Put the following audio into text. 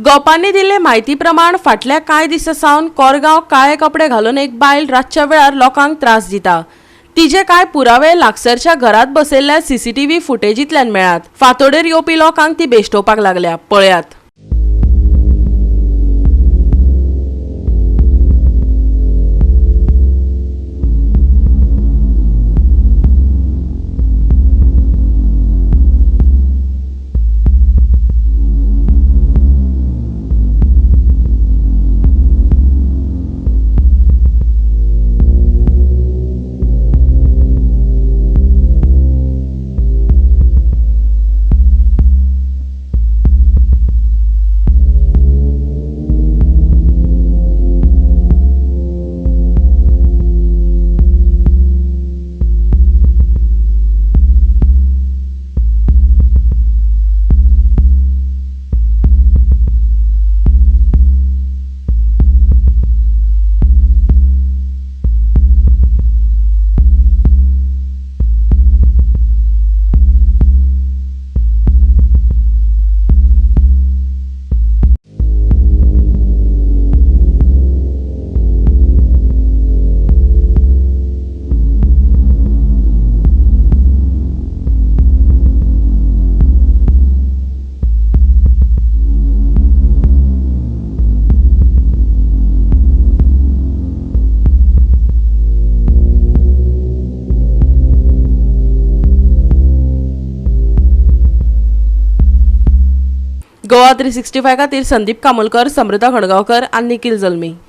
गोपांनी दिल्ले म्हायती प्रमाण फाटल्या कांय दिसां सावन कोरगांव काळे कपडे घालून एक बायल रातच्या वेळार लोकांक त्रास दिता. तिजे कांय पुरावे लागसरच्या घरात बसयल्ल्या सीसीटीव्ही फुटेजींतल्यान मेळ्ळात. फांतोडेर येवपी लोकांक ती बेश्टोवपाक लागल्या. पळयात. गोवा 365 खातीर संदीप कामोलकर, समृता खणगांवकर आनी निखिल जल्मी.